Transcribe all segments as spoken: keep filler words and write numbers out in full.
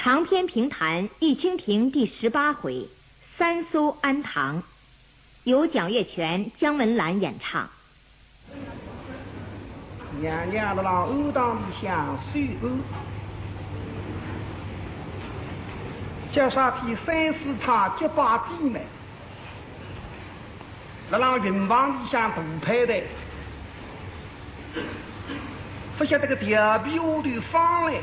长篇评弹《玉蜻蜓》第十八回，三苏安唐，由蒋月泉、姜文兰演唱。娘娘辣辣庵堂里向守庵，叫啥体三四太结拜弟妹。 辣辣云房里向大排队，勿晓得个调皮丫头方兰，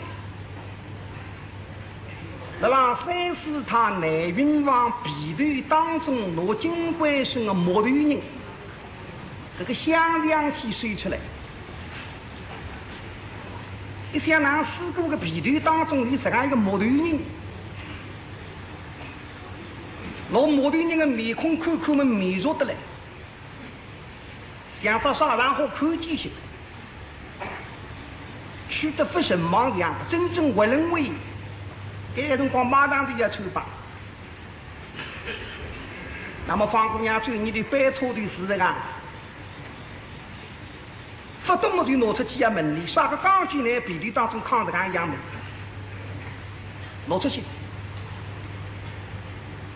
辣辣三四太南云房被头当中拿金环生个木头人，搿个香肠去收出来。 一想，哪四个个被头当中有实梗一个木头人，拿木头人个面孔看看么面熟得来，像只啥场化看见歇，去得勿甚望样，真正活灵活现。搿个辰光马上就要穿帮。那么方姑娘最近的班车头是实梗， 勿懂么就拿出去要问俚，啥个讲究呢？被头当中囥实梗一样物事，拿出去，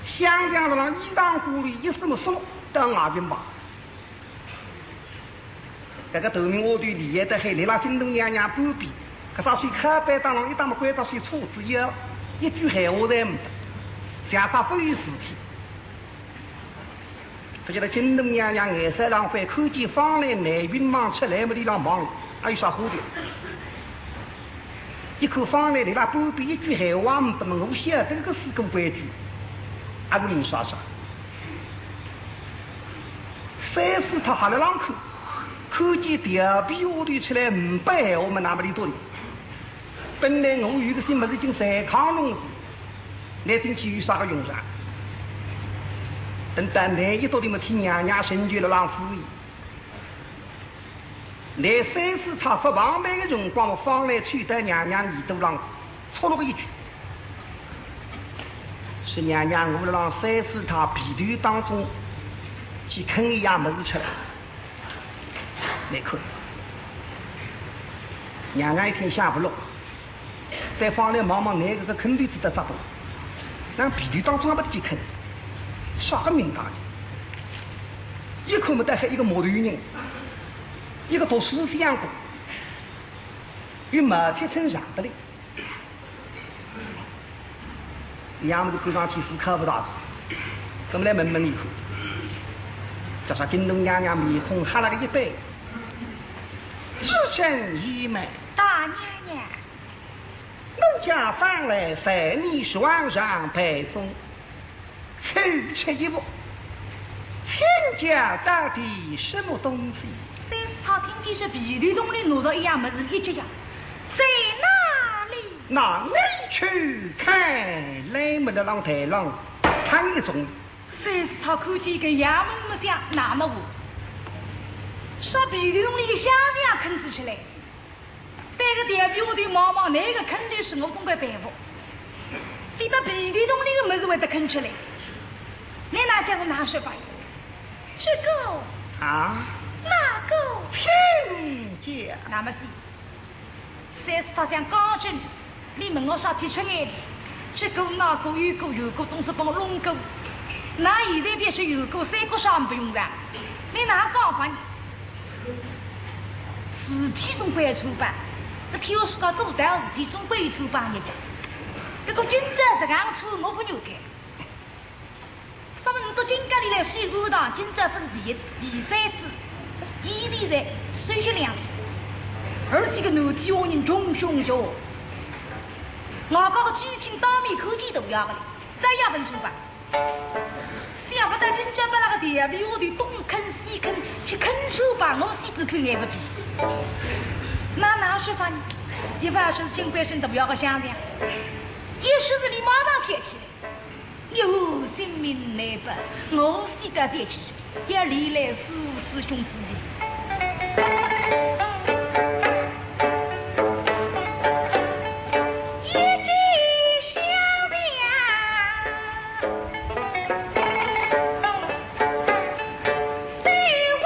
香肠辣辣衣裳架里一收么收到外面吧。搿个头名丫头厉害得很，立辣金童娘娘半边，搿只手靠背当中一搭么关只手叉子腰，一句闲话侪呒不，像煞勿有事体。 勿晓得金童娘娘眼色浪翻，看见方兰南云房出来么，里浪望，还有啥话的？一看方兰立辣半边，一句闲话呒不么，我晓得搿个四个规矩，还是明啥啥。三四太还辣浪看，看见调皮丫头出来，呒不闲话么，那么里多的。 本来我有个心么事情侪囥弄死，倷进去有啥个用场？等到倷一到里么，听娘娘仍旧辣浪敷衍。倷三四太勿防备个辰光，方兰凑到娘娘耳朵浪戳落个一句，说娘娘，我辣浪三四太被头当中去坑一样物事出来。 倷看，娘娘一听想勿落，再方兰望望倷搿个坑头子搭扎到，哪被头当中也勿得去坑，啥个名堂呢？一看么，倒还一个木头人，一个读书相公，与毛铁成像得来。 娘么是看上去是靠勿大个，搿么来问问俚看。叫啥金童娘娘面孔黑了个一板，这真愚昧。大娘娘，奴家方兰在你床上被中，抽出一物，请讲到底什么东西？三四太听见是被头洞里拿着一样物事，一急呀，在哪里？ 拿你去看。来么辣浪台浪，躺一种。三四太看见搿样么想，那么我，啥被头里个香肠也坑仔出来，对个调皮丫头望望，倷个坑头是我总归办法，倷搭被头洞里个物事会得坑出来，倷哪叫我哪说法？这个啊，那个，请讲。那么是。 三四太想讲真，倷问我啥体出眼里，这个那个有个有个，总是帮我弄个。那现在别说有个三个啥勿用场，倷哪讲法呢？事体总归要穿帮，搿譬如自家做大事体总归有穿帮一家。搿个今朝实梗穿我勿愿意。 那么你到金家里来守庵堂，今朝是第一、第三次，以前在休息两次，而且个男体下人穷凶极恶，外加个居厅当面看见大爷个了，再也勿能穿帮。想勿到今朝拨那个调皮丫头东坑西坑去坑穿帮，我死仔看眼勿皮。那哪说法呢？一方是金官生大爷个想想，一说是你马上跳起来。 有性命难保，我死得再去，要连累师父师兄师弟。一介小娘，再问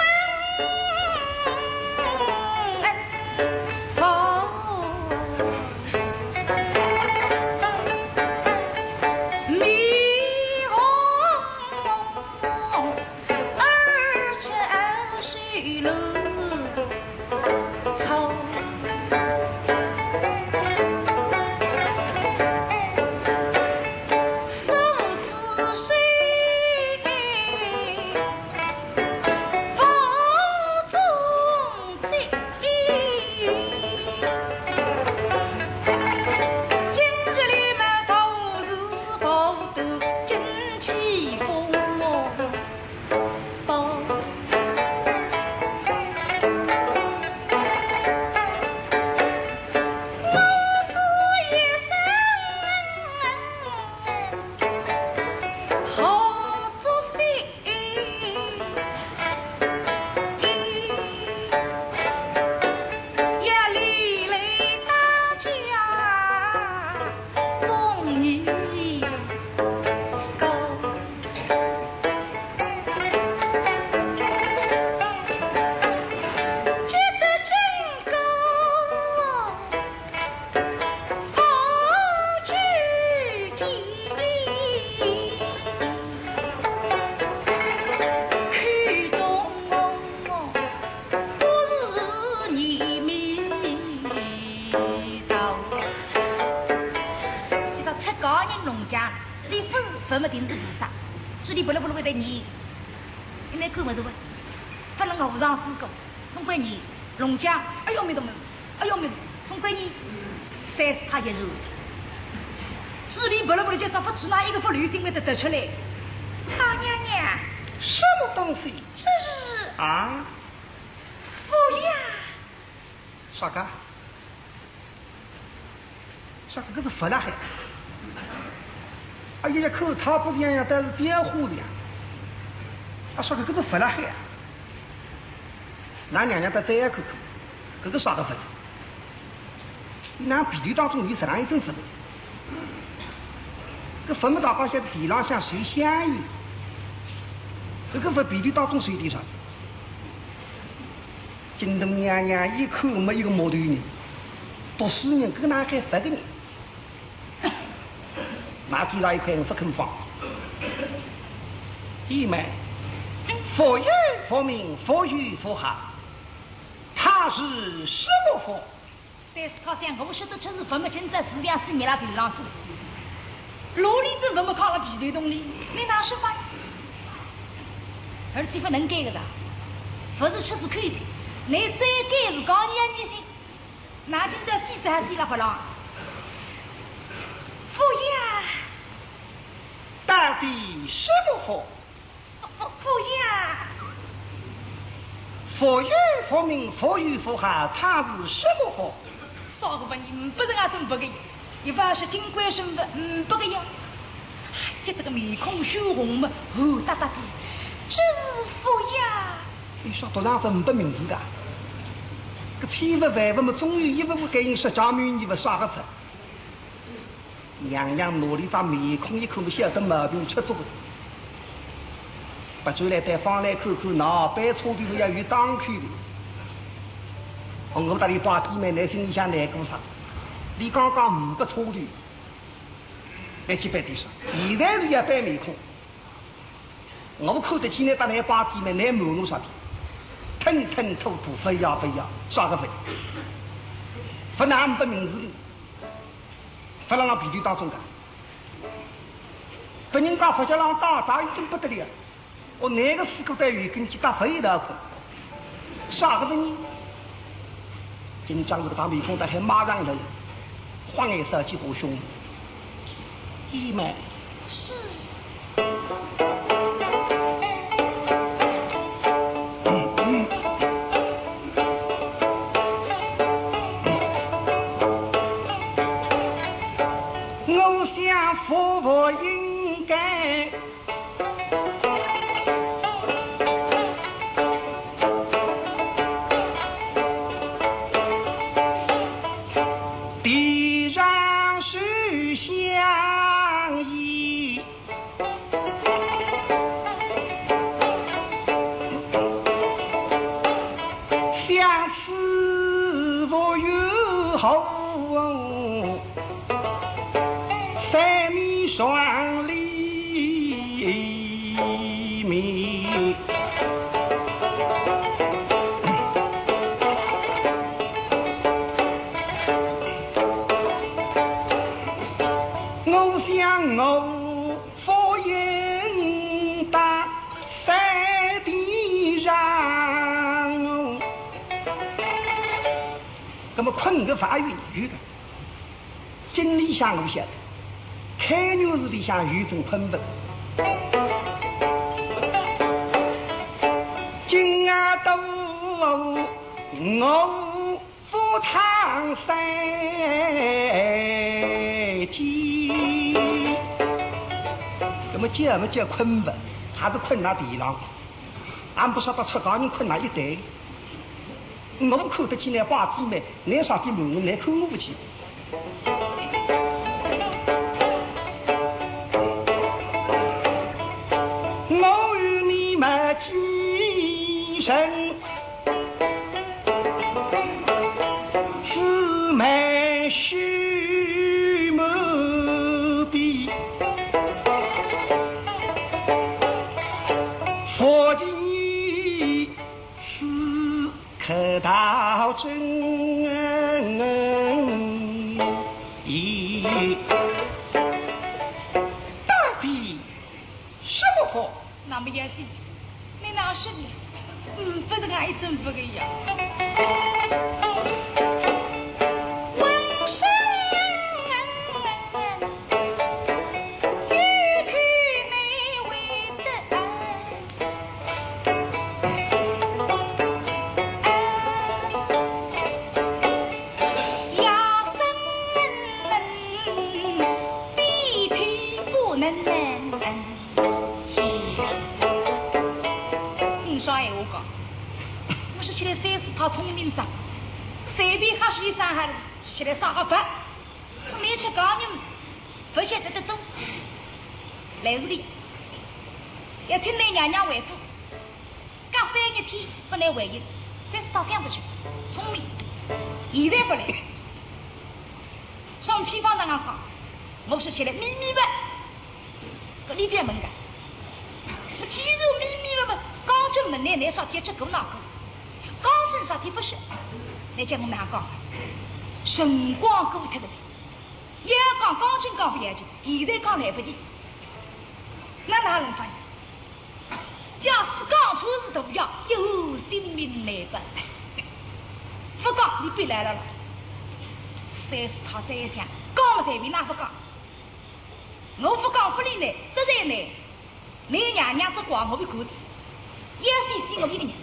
出家人弄僵，俚勿是勿没定是菩萨，嘴里巴拉巴拉会得念，因为看勿着啊，勿能和尚师哥，总归念，弄僵，哎呦，没得么，哎呦，没得，总归念，三四趟一转，嘴里巴拉巴拉就说勿出哪一个不留心会得得出来。老娘娘，什么东西？这是啊？佛呀！啥个？ 啥个搿是佛了海？哎呀，看差不多样样，但是变化的呀。啊，啥个搿是佛了海啊？㑚娘娘搭再要看看，搿个啥个佛？㑚鼻头当中有实梗一尊佛？搿佛么大家晓得地浪向随香烟，搿个佛鼻头当中随点啥？ 金童娘娘一看么一个木头人，读书人，搿个哪还勿个人？拿起来一块勿肯放。弟妹，佛有佛名，佛有佛号，他是什么佛？ 但是靠想，我晓得出是佛么，今朝是两世面拉头浪去，哪里子佛么靠了鼻头洞里，你哪说法？而且勿能改个啦，勿是出自口的，你再改是讲你也你信，那今朝死仔还是伊拉勿让？佛呀！到底什么佛？ 佛，佛呀！佛有佛名，佛有佛号，他是什么佛？啥个问题？勿是俺真勿个呀，一般是金龟神佛，嗯，勿个呀。哎呀，这个面孔血红嘛，红哒哒的，这是佛呀！你说多少分勿名字的？搿千佛万佛嘛，总有一佛会给人说假名，你勿啥个佛？ 娘娘拿俚张面孔一看，勿晓得毛病出足个。勿转来对方来看看，喏，板车头要有当口的。我搭俚拜弟妹，倷心里向难过啥？俚刚刚呒不车头，来去摆地上，现在是要摆面孔。 我看得见倷搭倷拜弟妹，倷瞒我啥个？吞吞吐吐，勿要勿要，啥个勿要？勿拿呒不名字的，勿辣辣鼻头当中个。拨人家佛脚浪打，打已经不得了。我哪个师哥在有根去打佛一道空？啥个问题？今朝我搿张面孔，大概马上来，花颜色几化凶。 弟妹。是。我想佛佛应该 地上是相依，相思无有后。 三年双里面，我想我佛应当在地上。那么困个法院有的。 井里向我晓得，开元寺里向有尊昆佛。今啊都我佛堂三间。那么叫么叫昆佛，还是困那地浪？俺不晓得出家人困那一带。 我看得见倷拜弟妹，倷啥地门，倷看我勿见。我与你们几人，姊妹须莫比，佛的 是可道真意。那么也是，你哪是的？嗯，不是俺一真不个呀。你啥闲话讲？我是觉得三师太聪明煞，随便瞎说一声哈，起来啥个法？我没吃高人，不晓得得中。来屋里，要听你娘娘回复。隔三日天不能回应，三师太想不出，聪明，现在不来。上批方上啊讲，我是起来秘密的。 搿里边问个，我既然秘密了嘛，刚正问来，来啥体结果哪个？刚正啥体不是？来叫我们讲，辰光过脱了，要讲刚正讲不要紧，现在讲来不及，那哪弄法呢？假使讲出是毒药，有性命难保。不讲，你别来了啦。三师太再一想，讲了随便哪不讲。 我不讲不理你，实在你，你娘娘只怪我不可的，也是死我一个人。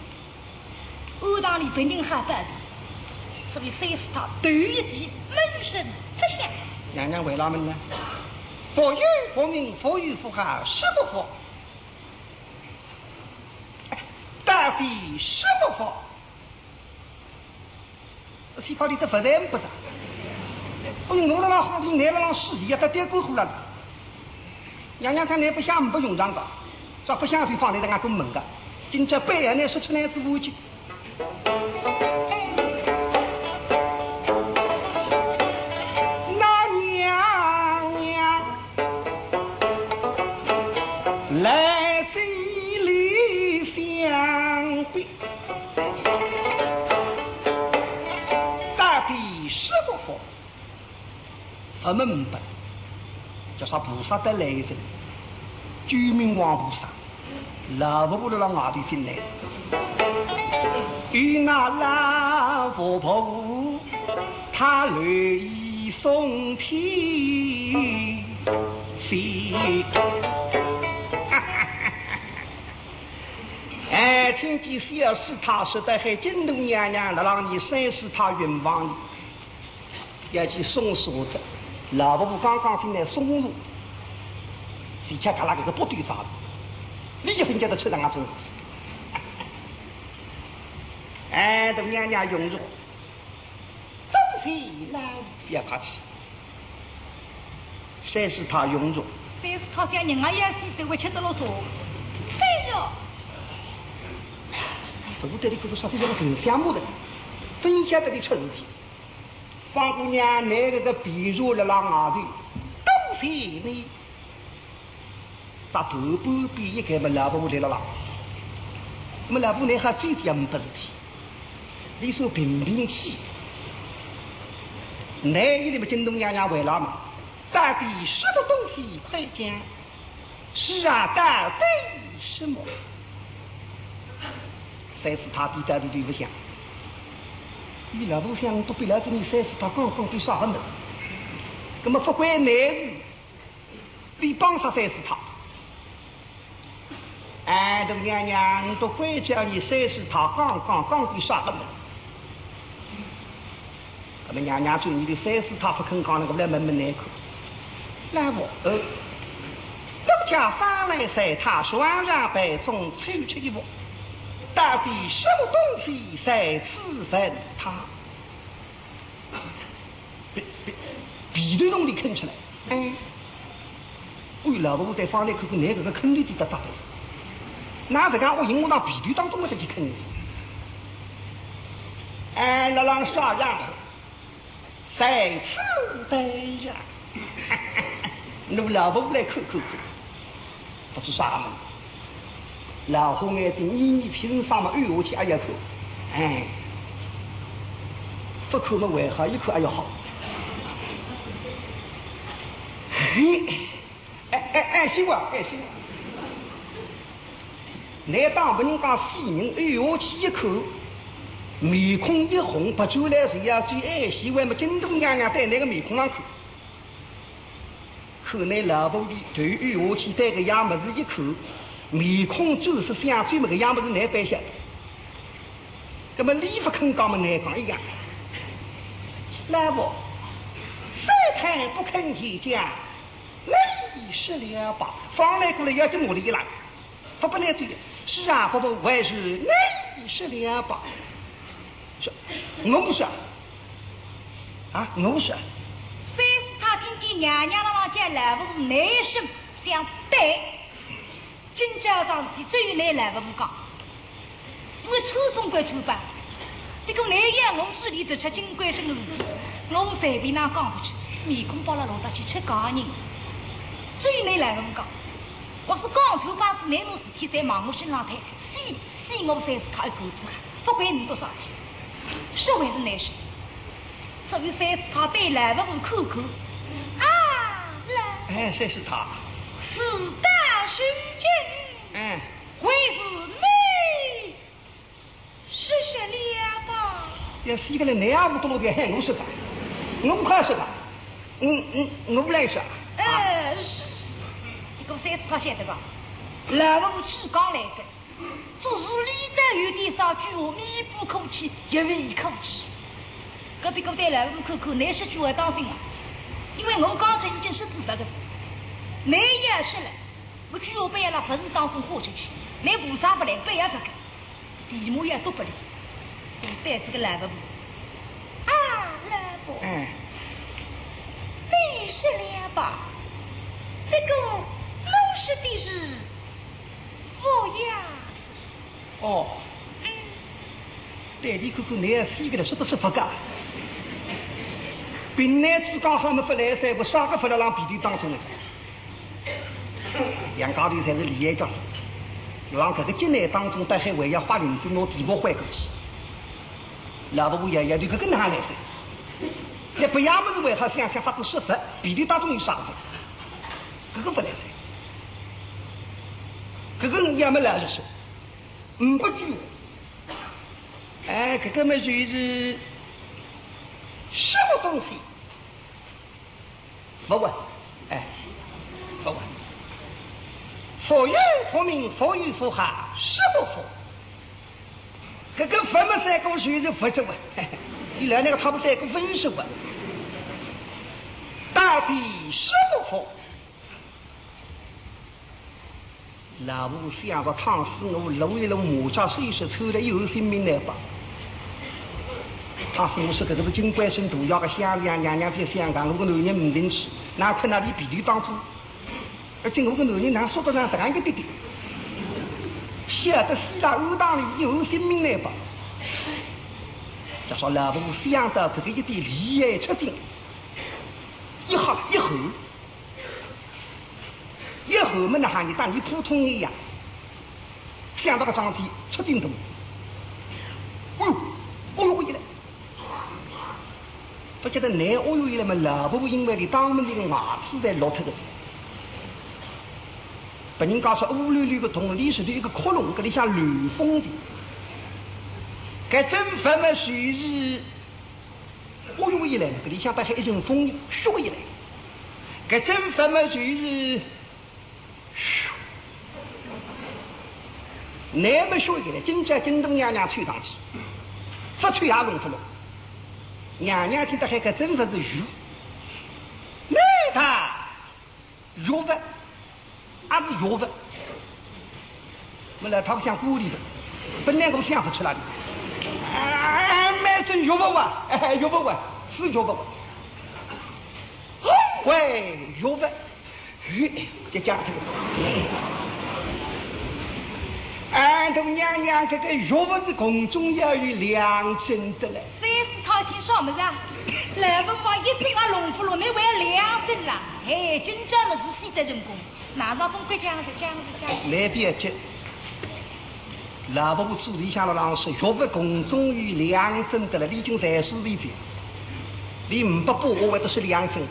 暗堂里本人还不安，所以三师太头一记闷声不响。娘娘为哪门呢？不有不明，不有不好，是不服？到底是不服？ 西瓜里的不然不的。哎，我辣辣好里，拿了浪水里呀，它跌过火了。娘娘看拿不响，不用场个，这不响水放在那个门个，今朝半夜呢，说出来是无趣。那娘娘来这里相会。 到底是不服？不明白，叫啥菩萨得来的，救命王菩萨，老婆婆辣辣外头进来的。有那老婆婆，她来送天。 哎，听见小师太说得还，京都娘娘辣浪念三师太冤枉，要去送茶的。老婆婆刚刚进来送茶，自家搿拉搿个不对账，你一分家的吃上啊种。哎，大娘娘用茶。 东西来，不要客气。三师太用茶。三师太想人啊，也是对我吃得落茶。对哟。坐在里可是说这个很香木的，分晓得里出事体。方姑娘拿了个皮茶辣辣外头，东西呢？ 搭头半边一个么老婆婆来了啦。那么老婆婆呢，还最讲不事体，你说平平气。那一里么京东娘娘回来嘛，到底什么东西快讲？是啊，到底什么？三师太低头低头不响，伊老婆想都不了解你三师太刚刚对啥个呢？那么不管哪事， 你帮啥三师太？哎，大娘娘，你都怪叫你三师太刚刚讲的啥个么？那么娘娘对你的三师太不肯讲，那个来问问难看。那我，呃，都叫方来三太双上被中抽出一物，到底什么东西在此问他？ 被被被头洞里坑出来。哎，哎，老婆婆对方来看看，拿搿个坑里底搭搭的，那这个我银行当被头当中么这去坑的。哎，那让啥样？在此待呀。那老婆婆来看看看。 不知啥么，老虎眼睛眯眯，凭啥么？哎哟，去，哎呀，看，哎，不看么还好，一看，哎呀，好。哎，哎，哎，媳妇啊，哎，媳妇啊。倷当别人家死人，哎哟，去一看，面孔一红，别转来是要最爱惜，为么京都娘娘对倷个面孔上看。看倷老婆的头，哎哟，去对个样么事一看，面孔就是像最么个样么事，倷白相。那么俚勿肯讲么，倷讲一样。老婆，太太不肯见驾，倷说了吧，方来过来要紧我的一拉。 不，不能这样。是啊，不，不，还是倷说了吧。说，我说。啊，我说。三师太听见娘娘辣辣叫老婆婆倷说，想对，今朝桩事体只有倷老婆婆讲。我穿送归穿吧，这个倷要我这里头出金贵生的事体，我随便哪讲勿出，面孔包了落得去吃家人。只有倷老婆婆讲，我是讲穿吧，是倷弄 天天忙我身浪推，死死我三师太一个子，不管你多少天，说还是难说。所以三师太对老婆婆看看，啊，老……哎，三师太。事到如今，哎，还是你说说了吧。要死个了，倷也勿懂了，还喊我说个，我快说个，嗯嗯，我来说。啊，哎，是，这个三师太晓得吧？老婆婆只讲来个， 只是俚倒有点啥句话，面不可欺，一言可欺。隔壁个对老婆婆看看，倷说句话当心啊，因为我刚才已经说仔搿个，倷要说了，我句话不要辣盆子当中豁出去，倷菩萨不来，不要搿个，地母要多不哩。对这个老婆婆，啊，老婆，哎，你说了吧，这个我说的是 我呀。哦，对俚看看，倷也死个了，说得是勿假。凭倷自家好么勿来三，我啥个勿辣浪皮头当中呢？两家头侪是厉害家伙，让搿个急难当中，到海外要发灵子，拿地方换过去。老婆婆爷爷就搿个哪来噻？那不要么是为啥想想啥个说法，皮头当中有啥个？搿个勿来噻。搿个要么老实说，嗯，不句话。哎，搿个么就是什么东西？勿问，哎，勿问。佛有佛名，佛有佛号，什么佛？搿个佛么三个就是佛着问，伊拉那个他们三个分是问，到底什么佛？ 老婆想着倘使我露一露马脚，试一试，抽了一口性命来吧。倘使我说搿个是金龟孙毒药个香料，娘娘别想讲，我个男人唔进去，哪困哪里皮头当中，而且我个男人哪说得上这样一点点，晓得死了，暗当里一口性命来吧。再说老婆想到搿个一点，厉害出劲，一吓一吼。 一吼么哪哈，你当你普通人一样，想到个桩事体出点头。哦哟，哦哟，我一来，不晓得倷哦哟一来么，老婆婆因为俚当门里个牙齿侪落脱个。别人家说乌溜溜个洞里是有一个窟窿，搿里向漏风的。搿阵法么就是哦哟一来，搿里向大概一阵风，咻一来，搿阵法么就是，咻，那么咻一来，今朝京都娘娘吹上去，勿吹也弄勿落。娘娘听得还搿阵法是雨，那他 药物，还是药物。我来，他不想顾虑的，本来我想不出来的。啊，蛮准药物啊，哎，药物啊，是药物啊。喂，药物，哎，这家伙，俺大娘娘这个药物是空中要有两针的嘞。三师太听啥么子啊？老伯伯一针啊弄不落，你还两针啦？哎，今朝么是死得成功。 马上总归这样子，这样子，这样子。来别急，老伯伯嘴里向了浪说，药物空中有两针的了，已经在手里的，你唔不把握，会得是两针。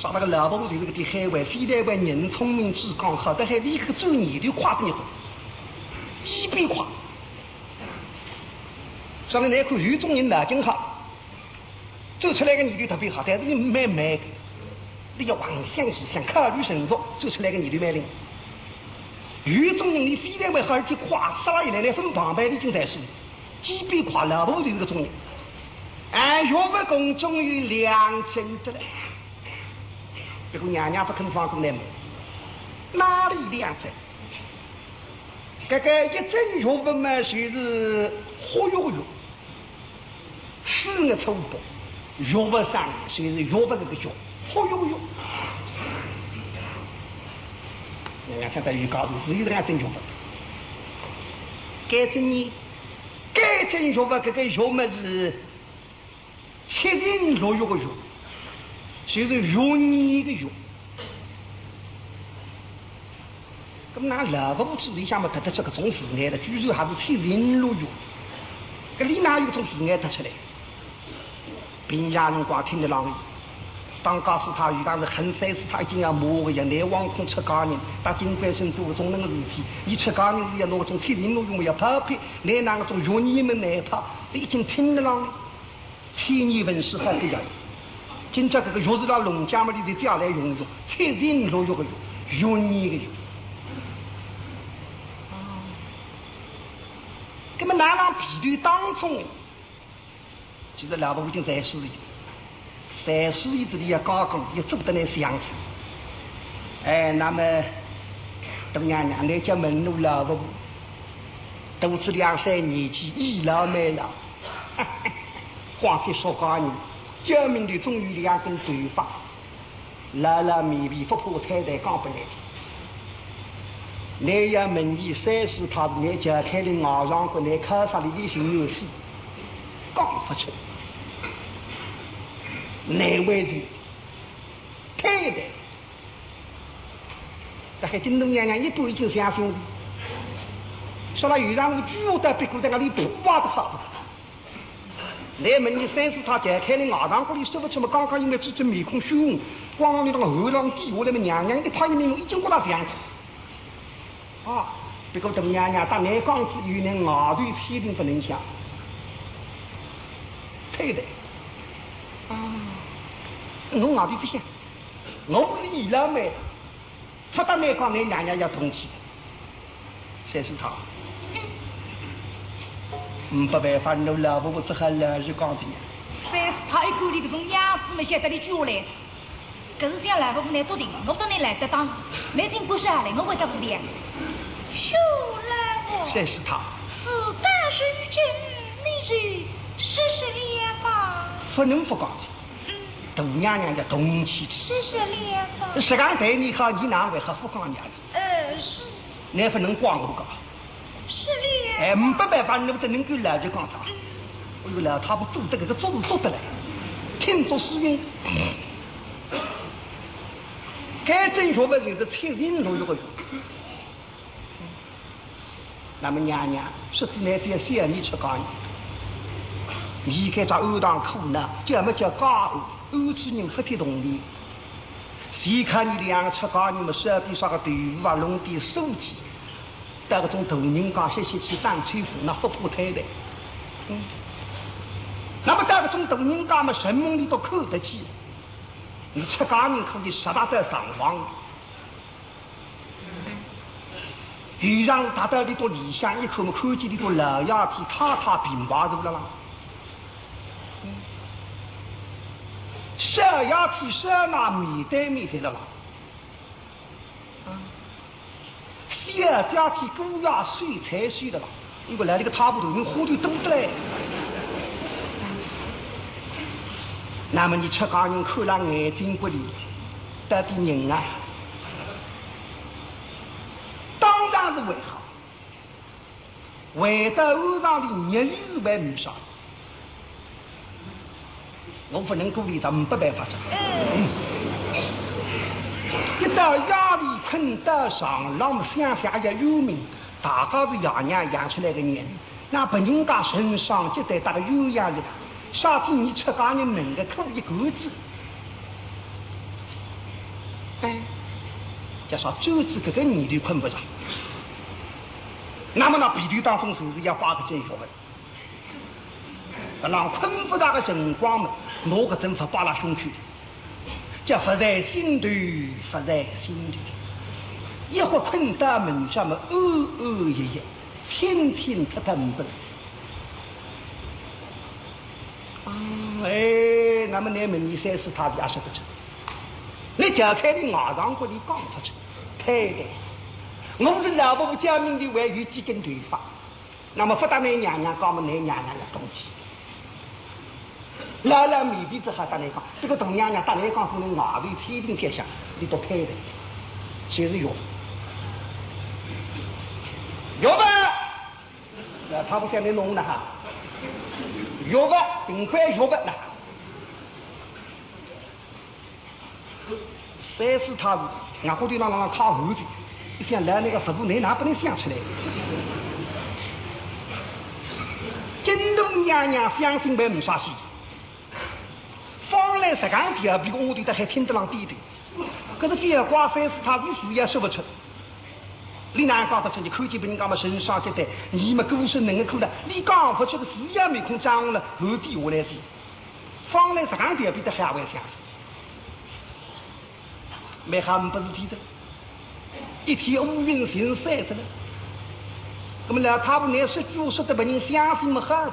啥那个老伯伯就是个的海外，非但为人聪明智刚，好得还你这个转念头快得你。几变快。所以呢，看有种人呢，真好，走出来个念头特别好，但是伊慢慢个，伊要横向细想，考虑成熟，走出来个念头蛮灵。有种人呢，非但蛮好，而且快，杀了一来，连分旁边的已经在手，几变快，老婆就是搿种人。哎，岳父宫中有两尊的嘞。不过娘娘不肯放过乃末，哪里两尊？ 搿个一尊岳父嘛，就是好岳父，四月初八，岳父生日，就是岳父搿个岳，好岳父。人家现在有讲究，是有搿样尊岳父。该尊呢，该尊岳父搿个岳嘛是 七情六欲个欲，就是欲念个欲。搿么㑚老婆肚里向么得得出搿种字眼了，居然还是七情六欲。搿俚哪有种字眼得出来？平常辰光听得浪，当家师太有当时恨三师太已经要骂个呀，乃枉空出家人，搭金关生做搿种能事体，伊出家人是要拿搿种七情六欲么要拍拍，乃㑚搿种欲念么难拍，已经听得浪。 千年文书好得要，今朝搿个欲字辣弄僵么里头调来用一用，七情六欲个欲，欲念个欲。搿么㑚辣皮头当中，其实老婆已经在世了，在世伊自己也讲讲，也做得来想。哎，那么，大娘娘，倷叫问我老婆，肚子里向三年纪倚老卖老。 光是说讲呢，救命的终于两根头发，老老面皮不怕太太讲不来。倷要问伊三师太，倷叫开了外伤过，倷靠啥里的寻死，讲不出。难为情，太太。 大概金大娘娘一半已经相信了。说了有让我举我到别个在那里破坏的好。来问伊三师太解开了外堂，屋里说不出么，刚刚因为这只面孔血红，光光那个后浪低下来么，娘娘一拍一面，已经给他讲。啊，不过等娘娘到南港去，有人外头天定不能响。对的。啊，我外头不响。 我是倚老卖老，出到南港，倷娘娘要动气。三师太，没办法，我老婆不只好老实讲的呀。三师太一看俚搿种样子么，晓得俚叫来。可是想老婆不能笃定，我笃定来得当，倷真不是啊嘞，我会得不的。小老婆。三师太。事到如今，你就说说了吧。不能不讲的。 大娘娘要动气的。是是，老夫。实梗对你好，你哪会还不讲呀？呃，是。倷不能怪我个。是老夫。哎，没办法，倷不能够老实讲啥。哎呦，老太婆做得搿个做事做得来，听着是应。该真学问就是七情六欲个。 那么娘娘，说起来这些你出家人，你该只庵堂苦呢，叫么叫家庵，庵主人不提动的。谁看你两个出家人么，手边上个豆腐啊，弄点书籍，到搿种大人家歇歇去打吹呼，那不怕推的。嗯。那么到搿种大人家么，什么你都看得起。你出家人可以实在在上网。 有常是踏到里头里向一看么，看见里头老爷天太太并排坐了啦。小爷天小奶面对面坐了啦。啊，小姐天姑爷手搀手了啦。 因为来了个差不多，人花头多得嘞。那么你出家人看了眼睛骨里，到底人啊，当然是还好，回到庵堂里日里是还没啥。 我不能鼓励他们，没办法的。嗯。一到夜里困到床浪，想想也有命，大家是爷娘养出来的人，那别人家成双结对，大家有样的，啥体你出家人能够苦一个子？哎，叫啥，周子搿个念头困不着。那么呢，被头当中就是要摆搿尊玉佛。搿浪困勿着个辰光嘛，拿搿尊佛摆辣胸口，叫佛在心头，佛在心头。一会困到梦中嘛，安安逸逸，清清脱脱，呒不事体。嗯，哎，那么乃末伲三师太也说勿出，乃叫开俚外场，搭俚讲勿出，太太，我是老婆，家门里还有几根头发。 那么勿搭乃娘娘讲嘛，乃娘娘要动气。老老面皮子好搭乃讲，搿个大娘娘搭乃讲，可能外头天庭天下，俚笃配的，就是玉佛。玉佛，那他不晓得弄的哈，玉佛，顶块玉佛呐。 三师太是，外头头浪浪靠后头，一想来那个佛婆，乃哪能勿能想出来？金童娘娘相信还呒啥事，方来实梗调皮个丫头，倒还听得浪点头。可是覅怪三师太，俚自家说勿出。俚哪讲勿出？俚看见别人家嘛神伤绝对，俚嘛孤身能够看到，俚讲勿出个，自家面孔涨红了，后底下来是。 方来实梗调皮得还会相信。蛮好呒不事体的，一天乌云尽散脱了。那么老太婆乃说句闲话说得别人相信么好的，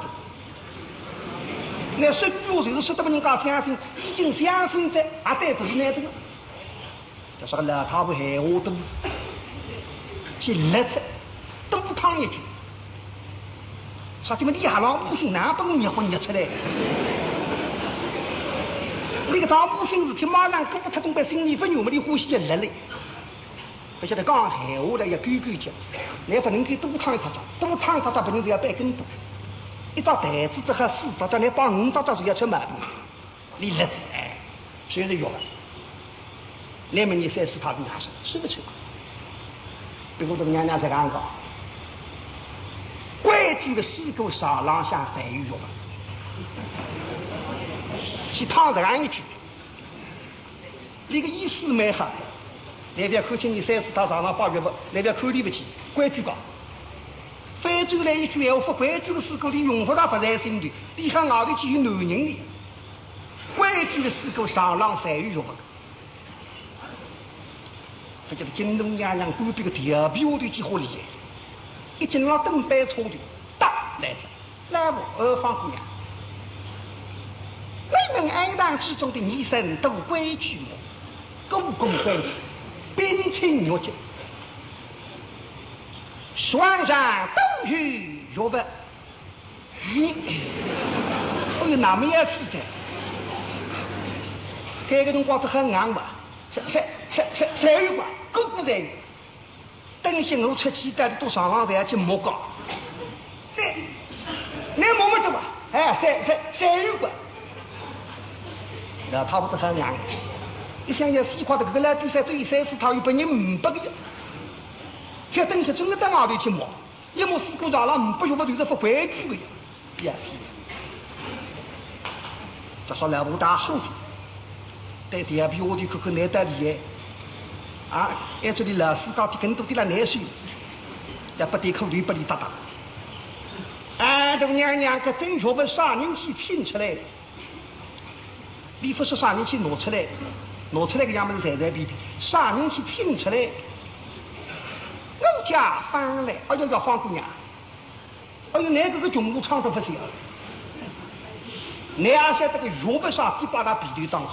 乃说句闲话就是说得别人家相信，已经相信的，也对勿住乃这个。 搿是个老太婆闲话多，去勒出，多搪一句。啥体么？俚还老母亲，哪能拨我热火热出来？俚搿桩母亲事体马上过勿脱，总归心里勿愿么，俚欢喜就勒勒。勿晓得讲闲话了要规规矩，乃勿能够多搪一只脚，多搪一只脚，别人就要扳跟斗。一只台子只好四只脚，乃扳五只脚是要出毛病。 俚勒出，哎，就是玉佛。乃末伲三师太哪说，说勿出。不过搿个娘娘实梗讲，规矩个四个上浪向侪有玉佛，去搪实梗一句。俚个意思蛮好，乃覅看轻伲三师太上浪摆玉佛，乃覅看俚勿起，规矩讲。翻转来一句闲话，勿规矩个四个俚用勿着勿在心头，俚喊外头去有男人哩。 规矩个四个上浪侪有玉佛。搿叫金童娘娘管别个调皮丫头几化厉害，一径浪等板车头，哒来哉，来哉，呃，方姑娘，你们庵堂之中的女生都规矩么？个个规矩，冰清玉洁，床上都有玉佛。 咦，哎哟，那么要死的。搿个辰光是很硬吧？三、三、三、三、三有吧？个个侪有。等歇我出去带的多少浪侪要去摸个。对，你摸摸去吧。哎，三、三、三有吧？那他不是很硬。一想要死快的，搿个老底三只有三四套，又拨人呒不个呀。覅等歇真个到外头去摸。 一摸四个上浪呒不玉佛头是勿规矩个呀，覅死。再说老婆大好心，对调皮丫头看看难得厉害，啊，还说俚老师讲的更多的了难受，要不得苦头拨俚搭搭。哎，大娘娘，搿尊玉佛啥人去请出来？ 俚勿说啥人去拿出来，拿出来个样么是随随便便，啥人去请出来？我家方来，哎哟，叫方姑娘，哎哟，乃搿个穷苦唱得勿行，乃也晓得个玉佛啥体摆辣被头当中，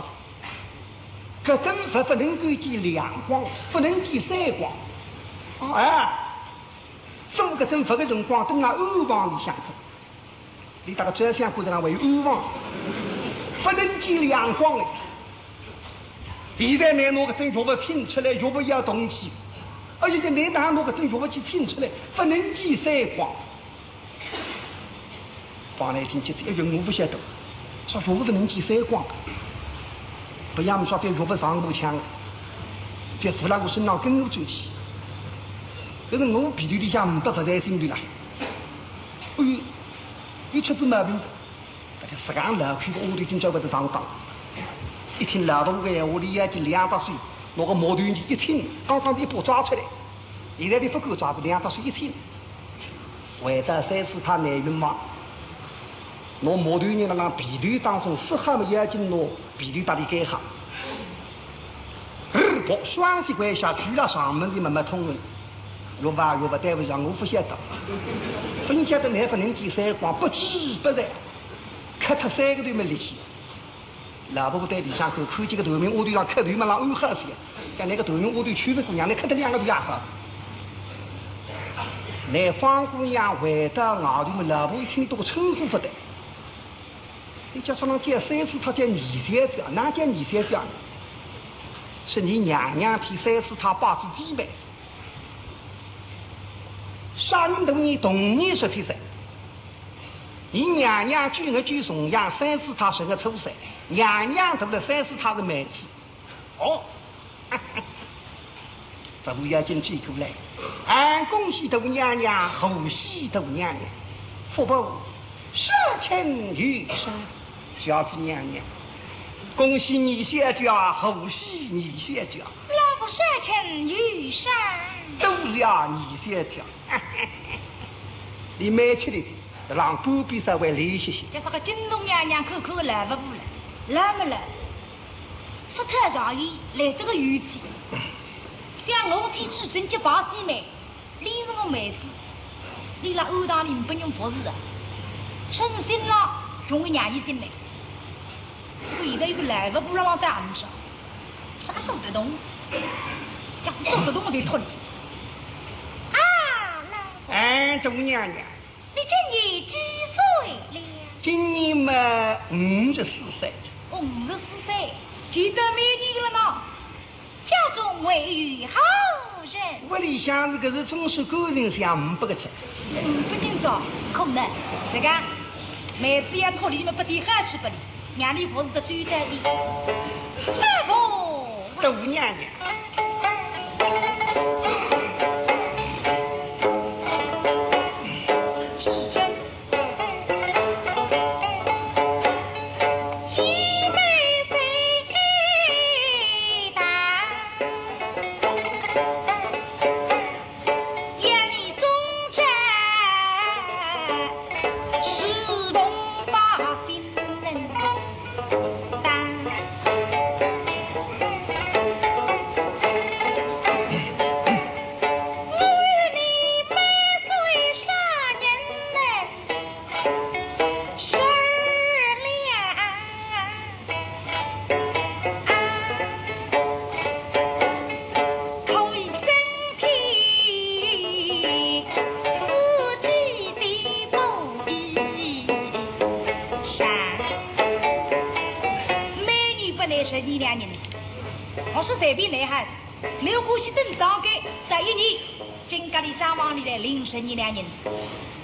搿尊佛勿能够见亮光，勿能见闪光，哎，做搿尊佛个辰光，蹲辣庵房里向头。 俚搭个照相馆头浪还有庵房，勿能见亮光哎。现在乃拿搿尊玉佛请出来，玉佛要动气。哎呀，乃哪拿搿尊玉佛去请出来，勿能见闪光。方来听见，哎哟，我勿晓得，说玉佛勿能见闪光，勿要么说对玉佛上步枪，覅附辣我身浪跟我转去。搿是我被头里向呒不勿在心头啦。哎哟， 又出仔毛病哉。大家实梗老看个丫头今朝会得上当。一听老大个闲话，俚要紧两只手，拿个木头一挺，刚刚是一把抓出来，现在俚勿敢抓，两只手一挺，回到三师太南云房，拿木头人辣浪被头当中塞好么要紧，拿被头搭里盖好。日薄霜雪为下，去了上门的么没通了。岳父啊，岳父，对勿住，我勿晓得，勿晓得乃勿能见三光，不知不觉，磕脱三个头么力气。 老伯伯对里向看，看见个头名下头上磕头么浪安好些，像那个头名下头去勿过，让你磕脱两个头也好。乃方姑娘回到外头么，老伯伯一听到个称呼勿对。你叫啥人叫三师太叫二小姐，哪叫二小姐？是你娘娘替三师太拜仔祭拜。啥人大你同年十七岁？ 伊娘娘九月九重阳，三师太十月初三，娘娘大了，三师太是妹子。哦，勿要紧，转过来，俺恭喜大娘娘，贺喜大娘娘，福报，少卿有赏。小姐娘娘，恭喜二小姐，贺喜二小姐。老伯伯，少卿有赏。多谢二小姐。 你蛮吃力的，让半边稍微累歇歇。叫啥个金童娘娘看看老伯伯了，老么了，勿太让伊来这个有气。像我替至尊结拜姊妹，你是我妹子，你辣庵堂里勿用服侍啊，真心了，用个娘姨进来。 现在有个老伯伯辣浪打你说，啥做得动？要是做得动，我就脱你。啊，老伯伯。哎，大娘娘。你今年几岁了？今年嘛，五十四岁。五十四岁，见得蛮年轻了呢。 家中会有何人？屋里向是个是总是个人想五百个吃。嗯，不能做，可能。这个，妹子要脱离么不得好吃不哩，让你服侍个周到的。老伯伯。大娘娘。每年拨倷十二两银子，我是随便倷喊，倷欢喜等上个，在一年，金家里账房里来领十二两银子。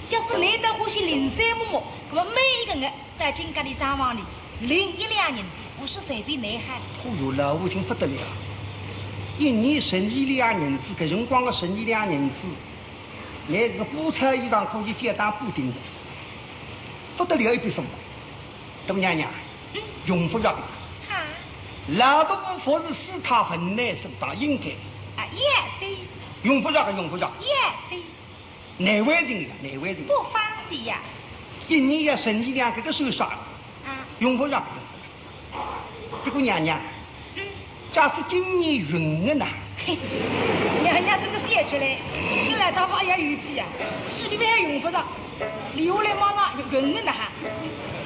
要是倷倒欢喜零碎么么，那么每一个月 在金家里账房里领一两银子，我是随便倷喊。哦哟，老伯伯听勿得了，一年十二两银子，搿辰光个十二两银子，连个布衫衣裳可以叫当补丁个，勿得了一笔数目。大娘娘，嗯。用勿着个。啊？老伯伯服侍师太分内是当应该。啊，也对。用勿着个，用勿着。也对。 难为情呀，难为情。不方便呀。一年要十二两，搿个算啥？啊。用勿着，用勿着。不过娘娘，嗯。假使今年运个呢？嘿，娘娘这个小气嘞，你来到房也有气呀，是你们还用勿着，留下来马上运个呢哈，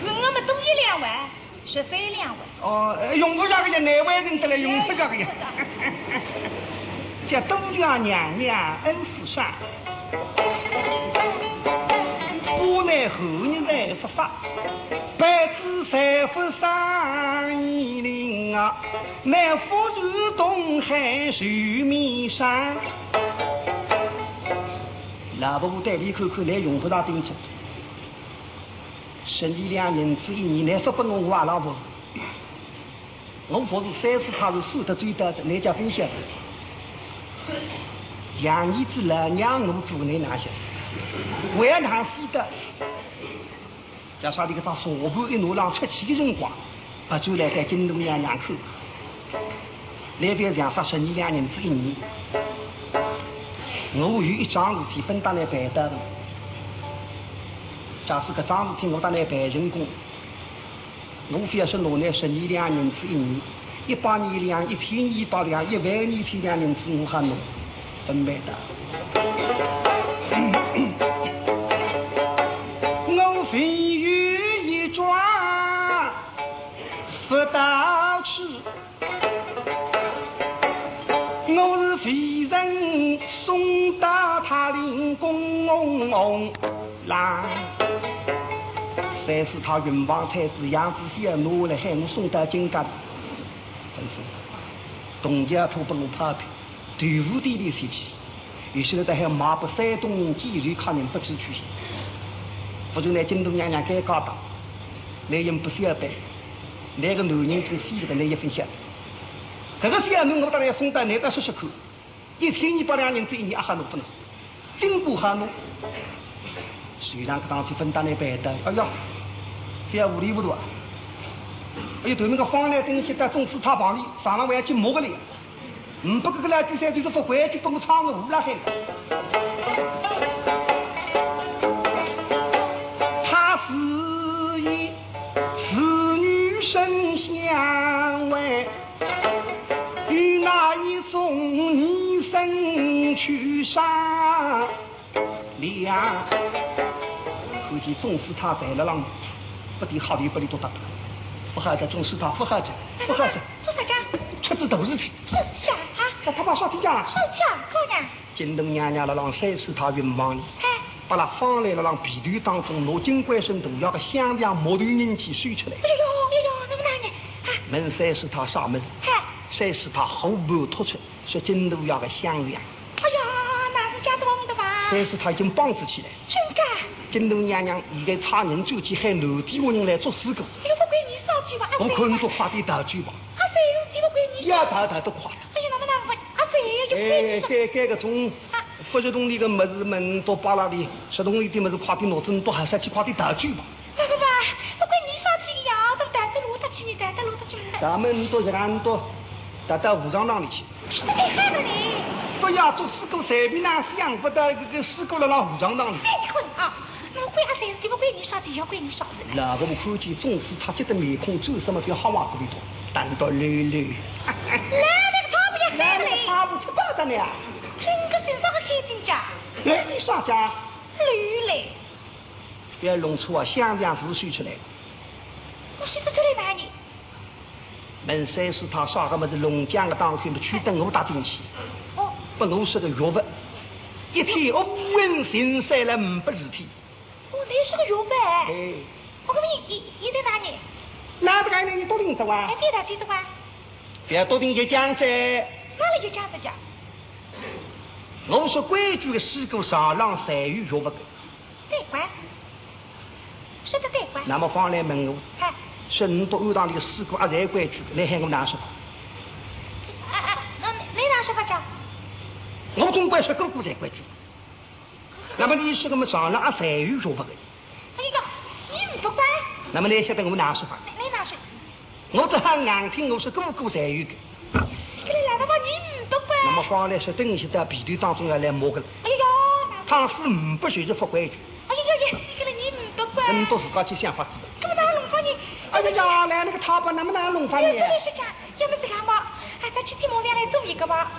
运个么多一两万。 十三两银。哦，呃，用勿着个呀，难为情得来，用勿着个呀。叫多谢娘娘恩赐赏。我乃后日再发发，百子三福三年令啊，乃福如东海寿绵山。老伯伯对伊看看，倷用勿着顶着。 十二两银子一年，倷勿拨我，我也老服侍。我服侍三师太是算得周到的，倷叫勿晓得。养儿子老娘我做倷哪晓得？为哪晓得？叫啥里个到茶盘一拿浪出去的辰光， 勿转来对金大娘娘看。倷覅像煞十二两银子一年。我有一桩事体本当来办到的，假使搿桩事体我搭倷办成功，我覅说拿倷十二两银子一年，一百二两、一千二百两、一万二千两银子我还拿，勿办得。我唯有一桩勿到此，我是未曾送到太灵宫啦。三师太、云房太子、杨子喜拿来喊我送到金家，真是铜钳拖拨我拍脱，豆腐店里去，有些人倒还卖拨山东人、济南客人勿知趣。勿然呢，金大娘娘该家当，倷也勿晓得，倷个男人跟死个倷也勿晓得。搿个小囡我当然要送到倷搭说说看，一千二百两银子一年阿好拿勿拿？金家好拿。虽然搿当天分担倷办得，哎呀，搿糊里糊涂啊！哎呀，对面个方来等去到总司太房里，上浪还要去摸个哩。 嗯，勿过搿个老鬼三就是勿规矩，拨我闯祸了海。他是以子女身相违，与那一种女生去商量。看见总司太在了浪，勿得好的勿得多大，勿好哉，总司太勿好哉，勿好哉。做啥介？出仔大事体。啥介啊？搿他妈啥体介？啥介？讲呢？金大娘娘辣浪三师太云房里，哎。拨辣方来辣浪被头当中拿金龟孙大爷个香肠木头银器收出来。哎呦，哎呦，那么哪呢？啊。问三师太啥物事？哎。三师太虎盘托出，说金大爷个香肠。哎呀，那是假的忘的吧？三师太已经绑仔起来。真个？金大娘娘现在差人转去喊南地个人来捉师姑。哎呦，勿关你啥事体吧？我看侬快点逃走吧。啊，对，勿关你啥事体。要逃逃得快。 哎呀，那么难过，啊，这也就怪你说。哎，该，该个种啊。勿是洞里个物事嘛，侬到巴拉里，是洞里的物事快点拿走，侬到海上去快点逃走吧。那个吧，勿怪你啥事体呀，都带得路得去，你带得路得去，你带。咱们都是俺都带到武装堂里去。你害了你。不要做师姑随便哪想不到一个师姑辣辣武装堂里。哎，你混啊！ 我管阿三是勿关你啥事，要关你啥事呢？那个我看见总司太急得面孔皱，什么叫好话不离头，单刀溜溜。来，那个差不多来了嘞。来，那个差不多吃饱的呢。听个身上个开心家。来，你啥家？溜嘞。不要弄错啊，香肠是谁出来的？我是这出来哪里？问三师太啥个么子弄僵个当口么，去等我打进去。哦。拨我说个药物，一天五碗进山来，没事体。 哦，那是个药物哎。哎。我跟你一一一在哪里？哪个哪里你都领着哇？哎，对的，对的哇。不要多听些讲噻。哪里有讲的讲？我说规矩个师姑上浪侪有药物个。对关。说的对关。那么方来问我，哎。说你到庵堂里个师姑阿侪规矩个，来喊我哪说法？啊啊，那没哪说法讲？我总归说个个侪规矩。 那么你说个么上浪阿侪有药物个？哎呀，你不管。那么你晓得我哪说法？你哪说？我只好硬听，我说个个侪有个。这个老大妈，你不管。那么方来说，等一歇到被头当中要来摸个了。哎呀，那汤水唔不就是不规矩。哎呀呀，这个你不管。恁多自家去想法子的。怎么哪弄法呢？哎呀呀，来那个他吧，能不能弄法呢？哎，这个是讲 要么这样吧，哎，再去替我娘来做一个吧。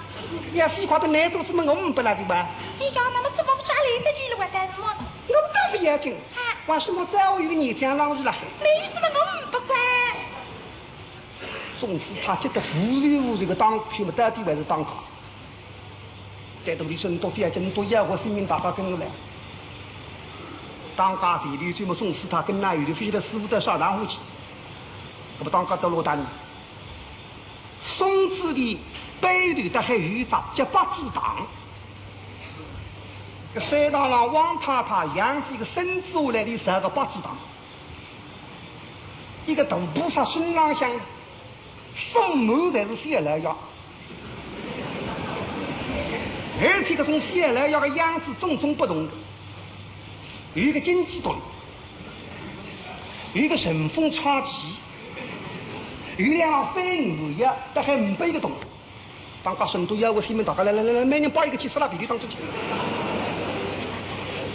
呀，西瓜的难度是么我们不来的吧？哎呀，那么怎么不抓来得及了，我但是么？我都不要紧，啊。为什么只要有个年纪浪子了？没什么，我们不管。总是他觉得糊里糊涂个当，偏么到底还是当家。在这里说，你到底要紧，你都要我性命大家跟我来。当家谁的，最么总是他跟那有的非的师傅在耍然后去，那么当家到落单。 松子的背后头搭还有一只结八字堂，搿山堂上王太太养仔一个孙子下来的十二个八字堂，一个大菩萨身浪向，分明侪是小老爷，而且搿种小老爷的样子种种不同的，有一个金鸡独立，有一个神凤唱旗， 有两个飞鱼呀，大概五百个铜。当家孙都要我性命大家来来来来，每人包一个去，塞辣被头当中去。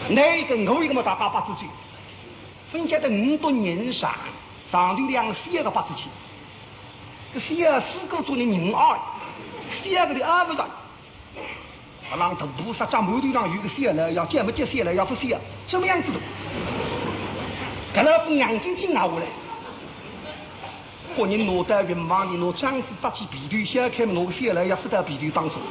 那一个我一个么大家八字去。人家的五多年上，上头两个小个八字去，搿小个四个做人人矮，小个的矮勿着。阿拉大菩萨长满头上有个小了，要见勿见小了，要勿小，什么样子的？搿老夫娘紧紧拿下来。 个人拿到病房里，拿窗子搭起，被头掀开么，拿个小老爷塞到被头当中。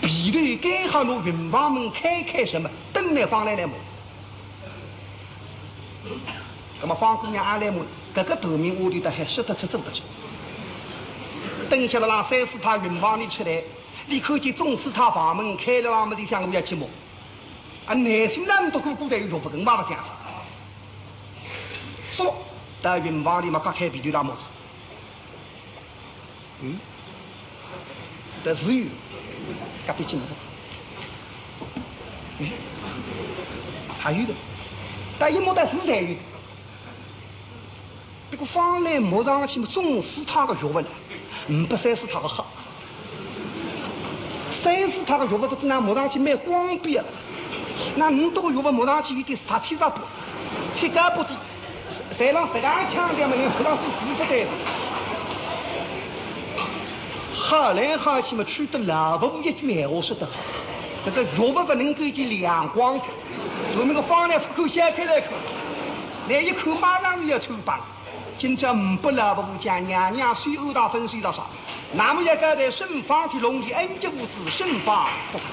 被头盖好，拿病房门开开什么，等来方来来摸。那么方姑娘阿来摸，搿个头名我里头还说得出做得出。等下来啦，三师太病房里出来，你看见总师太房门开了，阿么就想我要去摸。 啊，内心那么多个古代有学问，我勿讲啥。说，到病房里嘛，隔开被头大帽子。嗯，但是有，隔壁进来。嗯，还有的，但一摸但是侪有。 不过方来摸上去嘛，总是他个学问了，唔不三师太个好。三师太个学问不是那摸上去蛮光边了，那唔多个学问摸上去有点杀气杀不，七高八低，侪让实梗腔调嘛，连不上是不对的。好来好去嘛，吹得老伯父一句闲话说得好，这个学问不能够去两光，有那个方来不够掀开来看，那一看马上就要抽棒。 今朝唔拨老伯父讲，娘娘虽然大分手了啥，那么也交代沈芳的龙体恩结父子，沈芳不可。